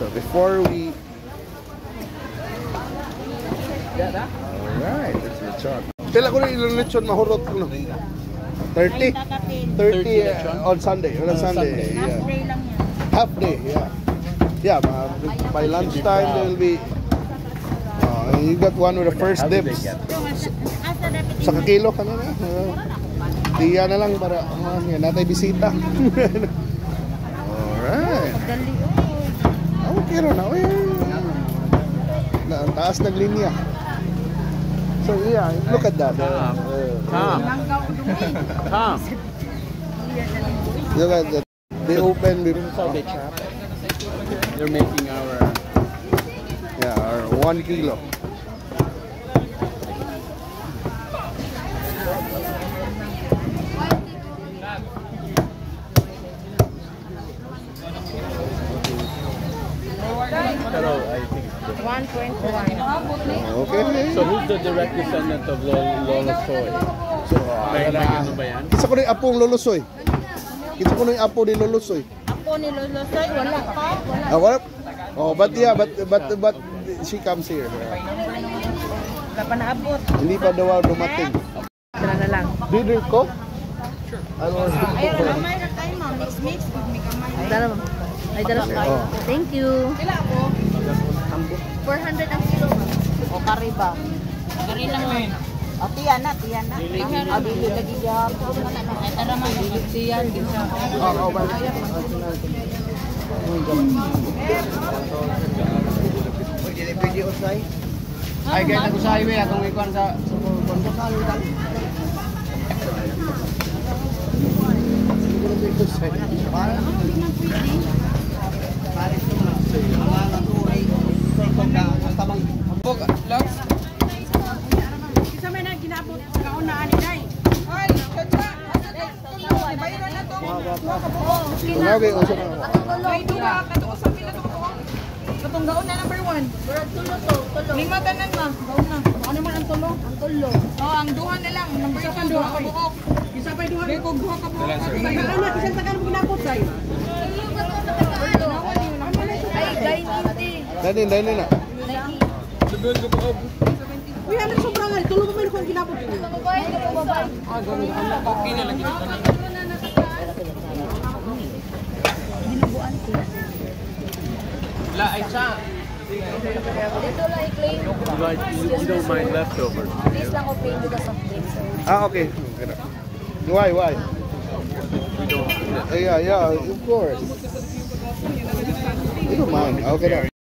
So before we... Alright, it's lechon. Pila ko na ilang lechon mahurot ko, no? 30? 30 on Sunday. On Sunday, yeah. Half day lang yan. Half day, yeah. Yeah, by lunchtime there will be... You got one with the first How do they dibs. get Asa dapat Sa kakilo ka na na. Tiya na lang para yan, natay bisita. Alright. Dali, oh. Okay ra na. Uy. Na, ang taas ng linya. So yeah, look at that. Tom. Tom. Look at that. They open This is how they chop it. They're making our Yeah, our 1 kilo. Pero I think it's good. 1.1. Okay. So who's the direct descendant of Lolo Soy? So, May ano ba yan? Kinsa ko na yung apong Lolo Soy? Kinsa ko na yung apo ni Lolo Soy? Apo ni Lolo Soy, wala pa. Wala. Ah, wala. Oh, but yeah, but she comes here. Yeah. Wala pa naabot. Hindi pa daw dumating. Tara na lang. Do you drink Coke? Ano? Ay, kamay na tayo, ma'am. Mix, mix. May kamay. Dala mo. Ay, dala. Oh. Thank you. 400 ang kilo, ma'am. O, kariba. Kari lang, ma'am. O, tiyan na, tiyan na. O, dili lagi siya. Ay, tara, ma'am. Dili tiyan. Oh, ba? Ay, kaya nag-usay we atong ikuan sa kuan sa kalutan. Isa may na ginabot kaon na ani day. Ay, chacha. Bayaran na to. Duha ka buok. Tunaw kay usa na. Kay duha kato sa pila to buok. Katong gaon na number 1. Murag tulo to. Tulo. Lima tanan ma, gaon na. Ano man ang tulo? Ang tulo. Oh, ang duha na lang, number 2 duha ka buok. Isa pa duha ko duha ka buok. Tagaan na bisan tagaan mo ginabot say. Ay, gainin di. Dali, dali na. Uy, ano sobra nga tulo pa man ko ang ginabot. Babae, babae. La, ay, cha. Dito lang i-claim. You don't mind leftovers, do Please you? lang ko claim because of this. Ah, okay. Okay na. Why? We don't. Yeah, of course. You don't mind. Okay na.